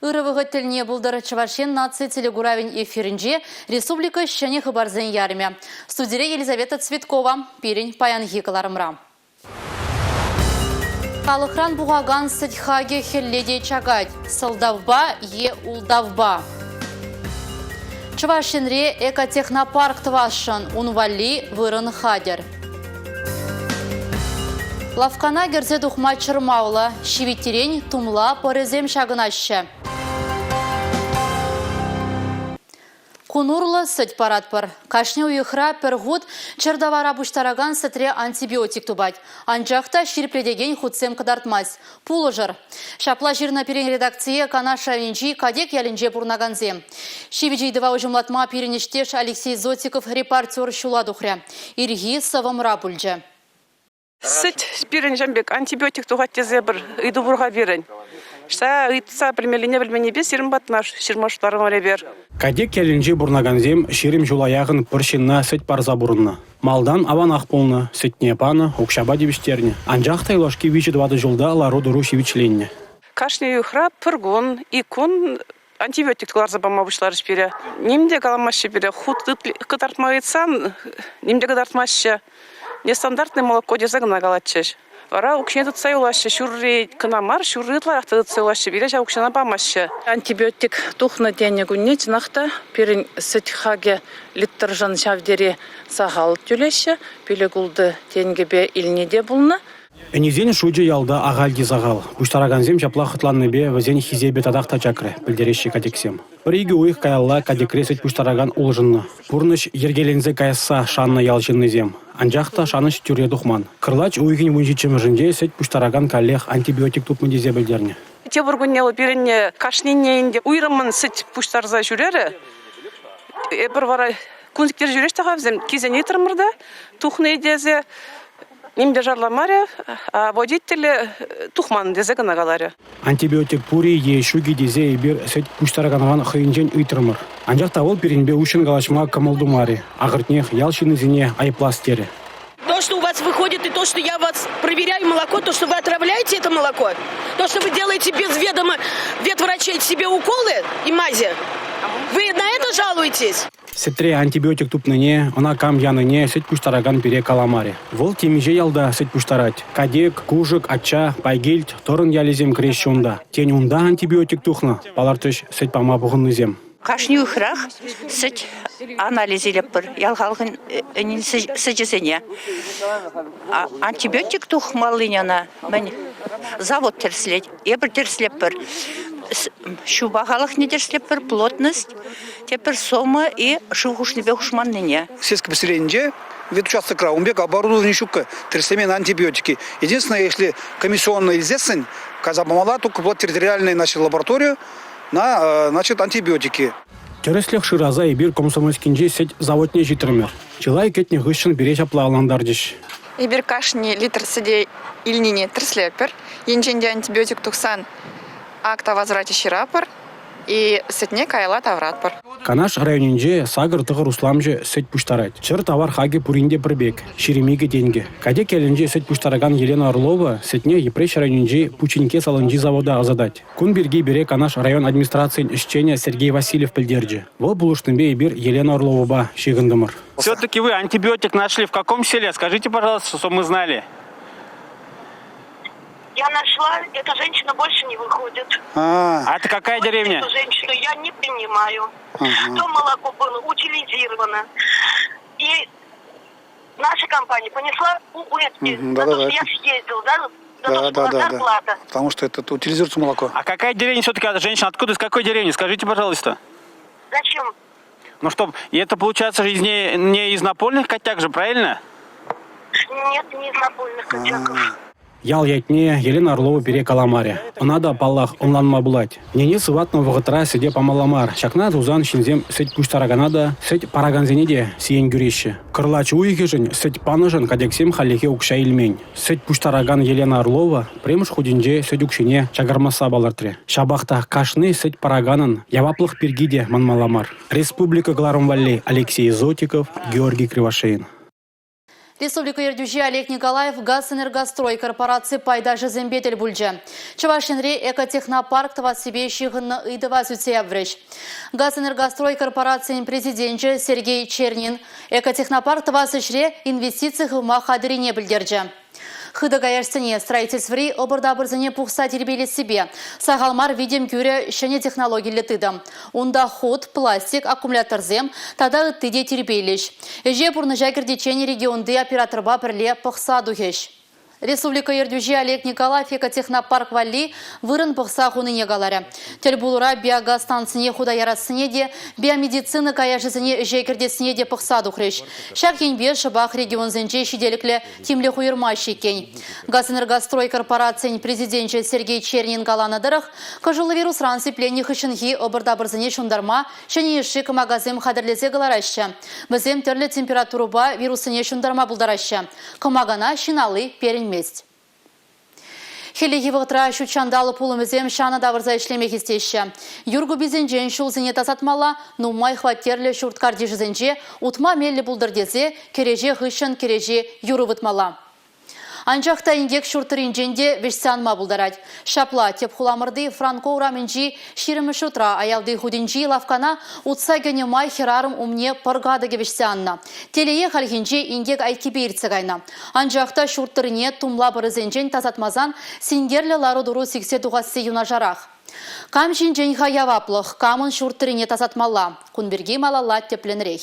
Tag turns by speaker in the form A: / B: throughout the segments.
A: Ырӑ вӑхӑт тӗлне пултӑр Чӑваш Ен наци телекуравӗн эфирӗнче республика ҫӗнӗ хыпарсен ярӑмӗ. Студире Елизавета Цветкова пирӗн паянхи кӑларӑмра. Халӑхран пухакан сӗт хакӗ хӗлле те чакать. Сӑлтавпа е ултавпа. Чӑваш Енре экотехнопарк тӑвасшӑн. Ун валли вырӑн хатӗр. Лавккана кӗрсе тухма чӑрмавлӑ. Ҫивиттирен тумла пӑрӗсем ҫакӑнаҫҫӗ. Кун урлӑ сӗт паратпӑр. Кашни уйӑхра пӗр хут чӗр тавара пуҫтаракан сӗтре антибиотик тупать. Анчах та ҫирӗплетекен хутсем кӑтартмасть. Пулӑшӑр. Ҫапла ҫырнӑ пирӗн редакцие Канаш районӗнчи Катек ялӗнче пурӑнакансем. Ҫивӗч ыйтӑва уҫӑмлатма пирӗн ӗҫтеш Алексей Зотиков репортер ҫула тухрӗ. Ирхи сӑвӑмра пулчӗ.
B: Сӗт пирӗн ҫавӑн пек антибиотик тухать тесе пӗр ыйту пур-ха пирӗн. Ҫа ыйтса пӗлмеллине пӗлменнипе сирӗн патна ҫырма шутларӑмӑр эпир.
C: Катек ялӗнче пурӑнакансем 20 ҫула яхӑн пӗр ҫынна сӗт парса пурӑннӑ. Малтан аванах пулнӑ, сӗтне панӑ, укҫапа тивӗҫтернӗ. Анчах та юлашки виҫӗ-тӑватӑ ҫулта лару-тӑру ҫивӗчленнӗ.
B: Кашни уйӑхра пӗр кун, ик кун антибиотик кӑларса пама пуҫларӗҫ пире. Ним те каламаҫҫӗ пире. Хут кӑтартма ыйтсан ним те кӑтартмаҫҫӗ. Нестандартное молоко тесе кӑна калатчӗҫ. Вара укҫине тытса юлаҫҫӗ. Ҫурри кӑна мар, ҫурри ытларах та тытса юлаҫҫӗ. Пире ҫав укҫана памаҫҫӗ.
D: Антибиотик тухнӑ тенӗ кунне чӑнах та пирӗн сӗт хакӗ литршӑн ҫав тери сахал тӳлеҫҫӗ. Пилӗк-ултӑ тенкӗпе илни те пулнӑ.
C: Ӗнесен шучӗ ялта ахаль те сахал. Пуҫтаракансем ҫапла хӑтланнипе вӗсен хисепӗ татах та чакрӗ, пӗлтереҫҫӗ катексем. Пӗр-икӗ уйӑх каялла катекре сӗт пуҫтаракан улшӑннӑ. Пурнӑҫ йӗркеленсе каясса шаннӑ ял ҫыннисем. Анчах та шанӑҫ тӳрре тухман. Кӑрлач уйӑхӗн 17-мӗшӗнче сӗт пуҫтаракан каллех антибиотик тупнӑ тесе пӗлтернӗ.
B: Тепӗр кунне вӑл пирӗн кашнине ӗнтӗ уйрӑммӑн сӗт пуҫтарса ҫӳрерӗ. Эпир вара кун сиктерсе ҫӳреҫ те-ха вӗсем, килсен ыйтрӑмӑр та тухнӑ-и тесе. Ним те шарламарӗ, а водителӗ тухман тесе кӑна каларӗ.
C: Антибиотик пур-и е ҫук-и тесе эпир сӗт пуҫтараканран хӑйӗнчен ыйтрӑмӑр. Анчах та вӑл пирӗнпе уҫҫӑн калаҫма кӑмӑл тумарӗ. Ахӑртнех, ял ҫыннисене айӑплас терӗ.
E: То, что у вас выходит, и то, что я вас проверяю молоко, то, что вы отравляете это молоко, то, что вы делаете без ведома ветврачей себе уколы и мази, вы на это жалуетесь?
C: Сӗтре антибиотик тупнине, ӑна кам янине сӗт пуҫтаракан пире каламарӗ. Вӑл темиҫе ялта сӗт пуҫтарать. Катек, Кушӑк, Ачча, Пайкилт, Тӑрӑн ялӗсем кӗреҫҫӗ унта. Тен, унта антибиотик тухнӑ, палӑртрӗҫ сӗт пама пухӑннисем.
F: Кашни уйӑхрах сӗт анализ илетпӗр ял халӑхӗн ӗнин сӗчӗсене. Антибиотик тухмаллине ӑна мӗн завод тӗрӗслет, эпир тӗрӗслетпӗр. Ҫу пахалӑхне тӗрӗслетпӗр, плотность, тепӗр сома и шыв хушнипе хушманнине.
G: Сельское поселениенче ветучастокра ун пек оборудовани ҫуккӑ, тӗрӗслемен антибиотики. Единственное, если комиссионно илсессӗн, кайса памалла, только вот территориальная значит, лабораторию на значит, антибиотики.
C: Тӗрӗслӗх шыраса эпир Комсомольскинчи сӗт заводне ҫитрӗмӗр. Чылай кӗтнӗ хыҫҫӑн пире ҫапла ӑнлантарчӗҫ.
H: Эпир кашни литр сӗте илнине тӗрӗслетпӗр. Енчен те антибиотик тухсан акт о возврате ҫырапӑр и сӗтне каялла тавӑратпӑр.
C: Канаш районӗнче сакӑр тӑхӑр усламҫӑ сӗт пуҫтарать. Чӗр тавар хакӗ пурин те пӗр пек – 22 тенкӗ. Катек ялӗнче сӗт пуҫтаракан Елена Орлова сӗтне Йӗпреҫ районӗнчи Пучинке салинчи завода ӑсатать. Кун пирки пире Канаш район администрацийӗн ӗҫченӗ Сергей Васильев пӗлтерчӗ. Вӑл пулӑшнипе эпир Елена Орловӑпа ҫыхӑнтӑмӑр.
I: Все-таки вы антибиотик нашли в каком селе? Скажите, пожалуйста, чтобы мы знали.
E: Я нашла, эта женщина больше не выходит.
I: А это какая деревня?
E: Эту женщину я не принимаю. То молоко было утилизировано. И наша компания понесла убытки. За то, что я съездила, да? За то, что была зарплата.
G: Потому что это утилизируется молоко.
I: А какая деревня все-таки, женщина, откуда, из какой деревни? Скажите, пожалуйста.
E: Зачем?
I: Ну что, и это получается же не из напольных котяк же, правильно?
E: Нет, не из напольных котяков.
C: Ял ятне Елена Орлова пире каламарӗ. Ӑна та, паллах, ӑнланма пулать. Ӗнене сыватнӑ вӑхӑтра сӗте памалла мар. Ҫакна тусан ҫынсем сӗт пуҫтаракана та, сӗт паракансене те сиен кӳреҫҫӗ. Кӑрлач уйӑхӗшӗн сӗт панӑшӑн катексем хальлӗхе укҫа илмен. Сӗт пуҫтаракан Елена Орлова пӗрремӗш хутӗнче сӗт укҫине чакармасса палӑртрӗ. Ҫапах та кашни сӗт параканӑн яваплӑх пирки те манмалла мар. Республика кӑларӑм валли Алексей Зотиков, Георгий Кривошеин.
A: Республика ертӳҫи Олег Николаев Газэнергострой корпораци пайташӗсемпе тӗл пулчӗ. Чӑваш Енре экотехнопарк тӑвассипе ҫыхӑннӑ ыйтӑва сӳтсе яврӗҫ. Газэнергострой корпорацийӗн президенчӗ Сергей Чернин экотехнопарк тӑвас ӗҫре инвестици хывма хатӗррине пӗлтерчӗ. Хытӑ каяшсене строительствӑри ӑпӑр-тапӑрсене пухса тирпейлессипе сахал мар витӗм кӳрӗ ҫӗнӗ технологиллӗ тытӑм. Унта хут, пластик, аккумуляторсем тата ытти те тирпейлӗҫ. Ӗҫе пурнӑҫа кӗртиччен регионти операторпа пӗрле пӑхса тухӗҫ. Республика ертӳҫи Олег Николаев экотехнопарк валли вырӑн пӑхса хунине каларӗ. Тӗлпулура биогаз станцине хута ярассине те, биомедицина каяшӗсене ӗҫе кӗртессине те пӑхса тухрӗҫ. Ҫак енпе шӑпах регионсенче ҫителӗклӗ тимлӗх уйӑрмаҫҫӗ иккен. Газэнергострой корпорацийӗн президенчӗ Сергей Чернин каланӑ тӑрӑх, кӑшӑллӑ вирусран сипленнӗ хыҫҫӑнхи ӑпӑр-тапӑрсене ҫунтарма ҫӗнӗ йышши кӑмакасем хатӗрлесе кӑлараҫҫӗ. Вӗсем тӗрлӗ температурӑпа вируссене ҫунтарма пултараҫҫӗ. Кӑмакана ҫын алли перӗнмест. Хӗллехи вӑхӑтра ҫут ҫанталӑк пулӑмӗсем ҫанӑ тавӑрса ӗҫлеме хистеҫҫӗ. Юр куписенчен ҫулсене тасатмалла, нумай хваттерлӗ ҫурт картишӗсенче утма меллӗ пултӑр тесе кӗреҫе хыҫҫӑн кӗреҫе юр ывӑтмалла. Анчах та инкек ҫурт тӑрринчен те вӗҫсе анма пултарать. Ҫапла, тӗп хуламӑрти Франко урамӗнчи ҫирӗммӗш ҫуртра аялти хутӗнчи лавккана утса кӗнӗ май хӗрарӑм умне пӑр катӑкӗ вӗҫсе аннӑ. Телее хальхинче инкек айккипе иртсе кайнӑ. Анчах та ҫурт тӑррине тумла пӑрӗсенчен тасатмасан синкерлӗ лару-тӑру сиксе тухасси юнашарах. Кам ҫинчен-ха яваплӑх, камӑн ҫурт тӑррине тасатмалла? Кун пирки малалла тӗплӗнрех.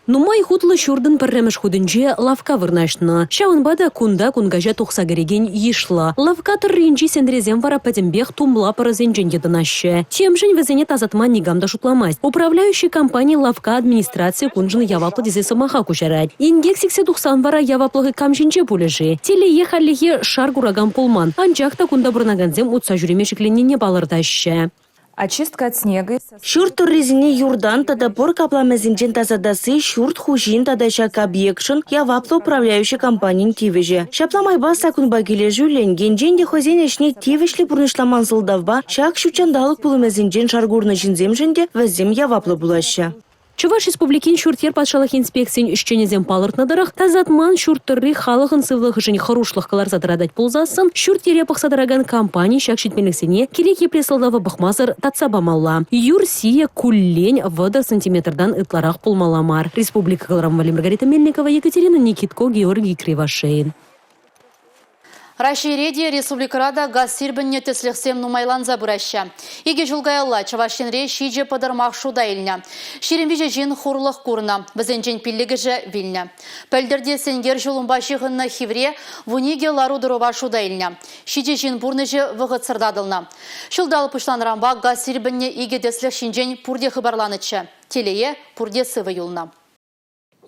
J: Нумай хутлӑ ҫуртӑн пӗрремӗш хутӗнче лавкка вырнаҫнӑ. Ҫавӑнпа та кунта кун каҫа тухса кӗрекен йышлӑ. Лавкка тӑрринчи сентресем вара пӗтӗмпех тумла пӑрӑсенчен йӑтӑнаҫҫӗ. Темшӗн вӗсене тасатма никам та шутламасть. Управляющи компани лавкка администрацийӗ куншӑн яваплӑ тесе сӑмаха куҫарать. Инкек сиксе тухсан вара яваплӑхӗ кам ҫинче пулӗ-ши? Телее, хальлӗхе шар куракан пулман. Анчах та кунта пурӑнакансем утса ҫӳреме шикленнине палӑртаҫҫӗ.
K: Очистка от снега.
L: Ҫурт тӑррисене юртан тата пӑр капламӗсенчен тасатасси ҫурт хуҫин тата ҫак объектшӑн яваплӑ управляющи компанин тивӗҫӗ. Ҫапла майпа саккунпа килӗшӳллӗн, енчен те хӑйсен ӗҫне тивӗҫлӗ пурнӑҫламан сӑлтавпа ҫак ҫут ҫанталӑк пулӑмӗсенчен шар курнӑ ҫынсемшӗн те вӗсем яваплӑ пулаҫҫӗ.
J: Чӑваш Республикин ҫурт-йӗр патшалӑх инспекцийӗн ӗҫченӗсем палӑртнӑ тӑрӑх, тасатман ҫурт тӑрри халӑхӑн сывлӑхӗшӗн хӑрушлӑх кӑларса тӑратать пулсассӑн, ҫурт-йӗре пӑхса тӑракан компани ҫак ҫитменлӗхсене кирек епле сӑлтава пӑхмасӑр татса памалла. Юр сийӗ куллен 30 сантиметртан ытларах пулмалла мар. Республика кӑларӑм валли Маргарита Мельникова, Екатерина Никитко, Георгий Кривошеин.
A: Раҫҫейре те, республикӑра та газ сирпӗннӗ тӗслӗхсем нумайланса пыраҫҫӗ. Икӗ ҫул каялла Чӑваш Енре ҫичӗ пӑтӑрмах шута илнӗ. 23 ҫын хурлӑх курнӑ, вӗсенчен пиллӗкӗшӗ вилнӗ. Пӗлтӗр те сенкер ҫулӑмпа ҫыхӑннӑ хивре 12 лару-тӑрӑва шута илнӗ. Ҫичӗ ҫын пурнӑҫӗ вӑхӑтсӑр татӑлнӑ. Ҫулталӑк пуҫланӑранпа газ сирпӗннӗ икӗ тӗслӗх ҫинчен пурте хыпарланӑччӗ. Телее, пурте сывӑ юлнӑ.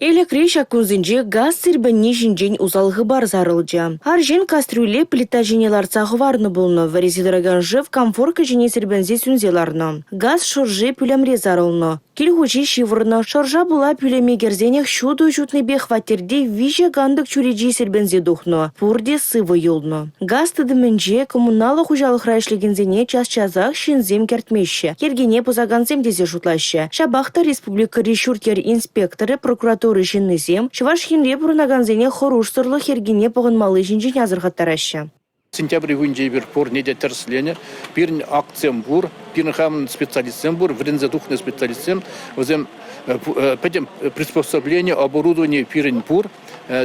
L: Элӗкре ҫак кунсенче газ сирпӗнни ҫинчен усал хыпар сарӑлчӗ. Арҫын кастрюле плита ҫине лартса хӑварнӑ пулнӑ, вӗресе тӑракан шыв комфорка ҫине сирпӗнсе сӳнсе ларнӑ. Газ шӑрши пӳлӗмре сарӑлнӑ. Кил хуҫи ҫывӑрнӑ. Шӑрша пула пӳлӗме кӗрсенех ҫутӑ ҫутнипе хваттерте виҫӗ кантӑк чӳречи сирпӗнсе тухнӑ. Пурте сывӑ юлнӑ. Газ тытӑмӗнче коммуналлӑ хуҫалӑхра ӗҫлекенсене час-часах ҫынсем кӗртмеҫҫӗ, йӗркене пӑсакансем тесе шутлаҫҫӗ. Ҫапах та республикӑри ҫурт-йӗр инспекторӗ, прокуратура ҫыннисем Чӑваш Енре пурӑнакансене хӑрушсӑрлӑх йӗркине пӑхӑнмалли ҫинчен асӑрхаттараҫҫӗ.
M: Сентябрь уйӑхӗнче эпир пурне те тӗрӗсленӗ. Пирӗн актсем пур, пирӗн хамӑн специалистсем пур, вӗренсе тухнӑ специалистсем. Вӗсем пӗтӗм приспособлени, оборудовани пирӗн пур.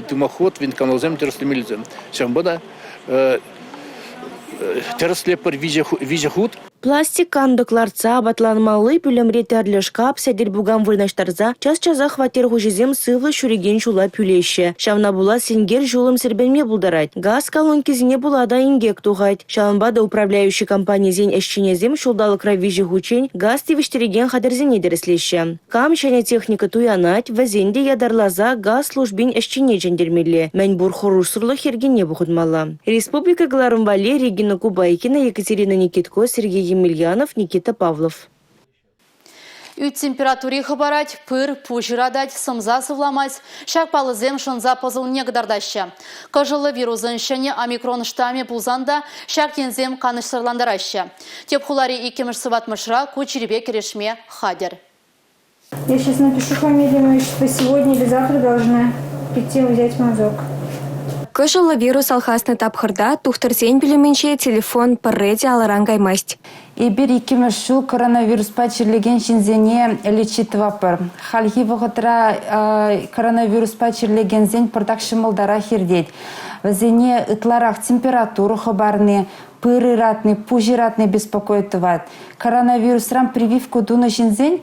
M: Дымоход, вентканалсем тӗрӗслемеллисем. Ҫавӑнпа та тӗрӗслетпӗр виҫӗ хут.
L: Пластик кантӑк лартса апатланмалли пӳлӗмре тӗрлӗ шкап, сӗтел-пукан вырнаҫтарса час-часах хваттер хуҫисем сывлӑш ҫӳрекен ҫула пӳлеҫҫӗ. Ҫавна пула синкер ҫулӑм сирпӗнме пултарать. Газ колонкисене пула та инкек тухать. Ҫавӑнпа та управляющи компанисен ӗҫченӗсем ҫулталӑкра виҫӗ хутчен газ тивӗҫтерекен хатӗрсене тӗрӗслеҫҫӗ. Кам ҫӗнӗ техника туянать, вӗсен те ятарласа газ службин ӗҫченне чӗнтермелле, мӗн пур хӑрушсӑрлӑх йӗркине пӑхӑнмалла. Республика кӑларӑм валли Регина Кубайкина, Екатерина Никитко, Сергей Емельянов, Никита Павлов.
A: Ӳт температури хӑпарать, пыр, пуҫ ыратать, сӑмса сывламасть. Ҫак паллӑсем шӑнса пӑсӑлнине кӑтартаҫҫӗ. Кӑшӑллӑ вирусӑн ҫӗнӗ омикрон штамӗ пулсан та ҫак енсем канӑҫсӑрлантараҫҫӗ. Тӗп хулари иккӗмӗш сыватмӑшра ку чирпе кӗрешме хатӗр.
N: Я сейчас напишу фамилию, мы еще сегодня или завтра должны.
K: прийти взять мазок.
N: Кӑшӑллӑ вирус алхаснӑ тапхӑрта тухтӑрсен пӳлӗмӗнче телефон пӗрре те алӑран каймасть.
O: Эпир иккӗмӗш ҫул коронавируспа чирлекен ҫынсене лечить тӑватпӑр. Хальхи вӑхӑтра коронавируспа чирлекенсен пӑртак ҫӑмӑлтарах иртет. Вӗсене ытларах температура хӑпарни, пыр ыратни, пуҫ ыратни беспокоить тӑвать. Коронавирусран прививка тунӑ ҫынсен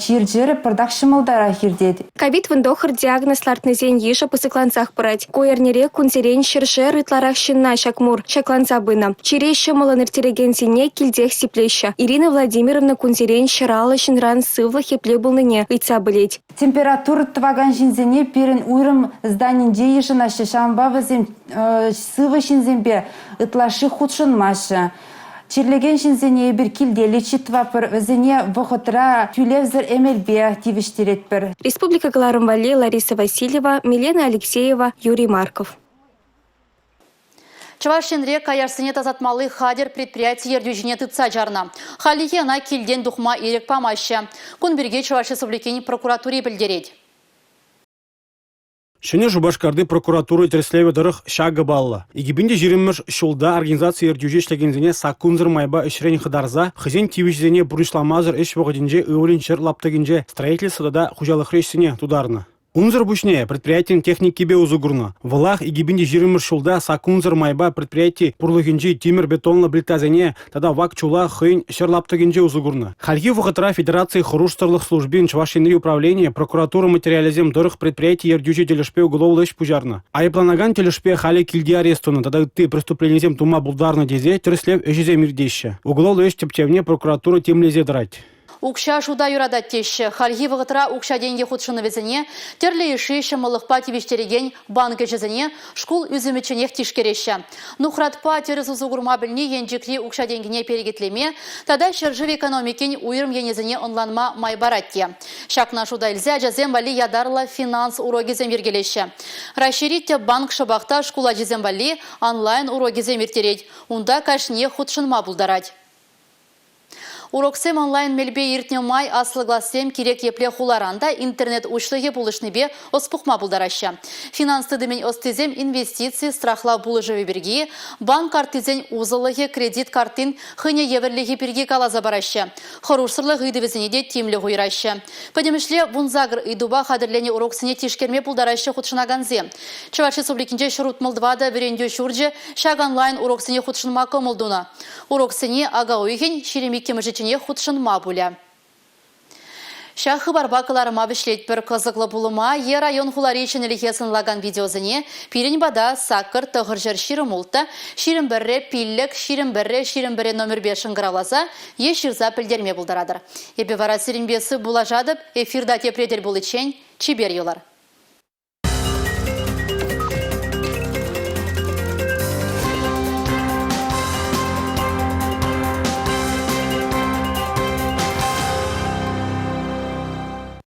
O: чир-чӗрӗ пӑртак ҫӑмӑлтарах иртет.
N: Ковид-19 диагноз лартнисен йышӗ пысӑклансах пырать. Ку эрнере кунсерен ҫӗршер ытларах ҫынна ҫак мур ҫакланса пынӑ. Чире ҫӑмӑллӑн ирттерекенсене килтех сиплеҫҫӗ. Ирина Владимировна кунсерен 150 ҫынран сывлӑх епле пулнине ыйтса пӗлет.
O: Температура тӑвакан ҫынсене пирӗн уйрӑм зданинче йышӑнаҫҫӗ, ҫавӑнпа вӗсем сывӑ ҫынсемпе ытлашши хутшӑнмаҫҫӗ. Чирлекен ҫынсене эпир килте лечить тӑватпӑр, вӗсене вӑхӑтра тӳлевсӗр эмелпе тивӗҫтеретпӗр.
N: Республика кӑларӑм валли Лариса Васильева, Милена Алексеева, Юрий Марков.
A: Чӑваш Енре каяшсене тасатмалли хатӗр предприяти ертӳҫине тытса чарнӑ. Хальлӗхе ӑна килтен тухма ирӗк памаҫҫӗ. Кун пирки Чӑваш Республикин прокуратури пӗлтерет.
C: Ҫӗнӗ Шупашкарти прокуратура тӗрӗслевӗ тӑрӑх ҫакӑ паллӑ. 2020-мӗш ҫулта организаци ертӳҫи ӗҫлекенсене саккунсӑр майпа ӗҫрен хӑтарса хӑйсен тивӗҫӗсене пурнӑҫламасӑр ӗҫ вӑхӑтӗнче ывӑлӗн ҫӗр лаптӑкӗнче строительство тата хуҫалӑхри ӗҫсене тутарнӑ. Унсӑр пуҫне предприятин техникипе усӑ курнӑ. Вӑлах 2020-мӗш ҫулта саккунсӑр майпа предприяти пурлӑхӗнчи тимӗр-бетонлӑ плитасене тата вак чула хӑйӗн ҫӗр лаптӑкӗнче усӑ курнӑ. Хальхи вӑхӑтра Федераци хӑрушсӑрлӑх службин Чӑваш Енри управленийӗ прокуратура материалӗсем тӑрӑх предприяти ертӳҫи тӗлӗшпе уголовлӑ ӗҫ пуҫарнӑ. Айӑпланакан тӗлӗшпе халӗ килти арест тунӑ тата ытти преступленисем тума пултарнӑ тесе тӗрӗслев ӗҫӗсем иртеҫҫӗ. Уголовлӑ ӗҫ тӗпчевне прокуратура тимлесе тӑрать.
A: Укҫа шута юратать теҫҫӗ. Хальхи вӑхӑтра укҫа-тенкӗ хутшӑнӑвӗсене тӗрлӗ йышши ҫӑмӑллӑхпа тивӗҫтерекен банк ӗҫӗсене шкул ӳсӗмӗчченех тишкереҫҫӗ. Нухратпа тӗрӗс усӑ курма пӗлни енчӗкри укҫа-тенкӗне перекетлеме тата ҫӗршыв экономикин уйрӑм енӗсене ӑнланма май парать те. Ҫакна шута илсе ачасем валли ятарлӑ финанс урокӗсем йӗркелеҫҫӗ. Раҫҫейри тӗп банк шӑпах та шкул ачисем валли онлайн урокӗсем ирттерет. Унта кашниех хутшӑнма пултарать. Уроксем онлайн мелпе иртнӗ май аслӑ классем кирек епле хуларан та интернет уҫлӑхӗ пулӑшнипе ӑс пухма пултараҫҫӗ. Финанс тытӑмӗн ӑстисем инвестици, страхлав пулӑшӑвӗ пирки, банк карттисен усӑллӑхӗ, кредит карттин хӑйне евӗрлӗхӗ пирки каласа параҫҫӗ. Хӑрушсӑрлӑх ыйтӑвӗсене те тимлӗх уйӑраҫҫӗ. Пӗтӗмӗшле 18 ыйтупа хатӗрленӗ уроксене тишкерме пултараҫҫӗ хутшӑнакансем. Чӑваш Республикинче 164 вӗрентӳ ҫурчӗ ҫак онлайн уроксене хутшӑнма кӑмӑл тунӑ. Уроксене ака уйӑхӗн 22-мӗшӗчченех хутшӑнма пулӗ. Ҫак хыпарпа кӑларӑма вӗҫлетпӗр. Кӑсӑклӑ пулӑма е район-хулари ҫӗнӗлӗхе сӑнлакан видеосене пирӗн пата саккӑр тӑхӑрҫӗр 26 21 пиллӗк 21 21 номерпе шӑнкӑравласа е ҫырса пӗлтерме пултаратӑр. Эпӗ вара сирӗнпе сыв пулашатӑп. Эфирта тепре тӗл пуличчен чипер юлӑр.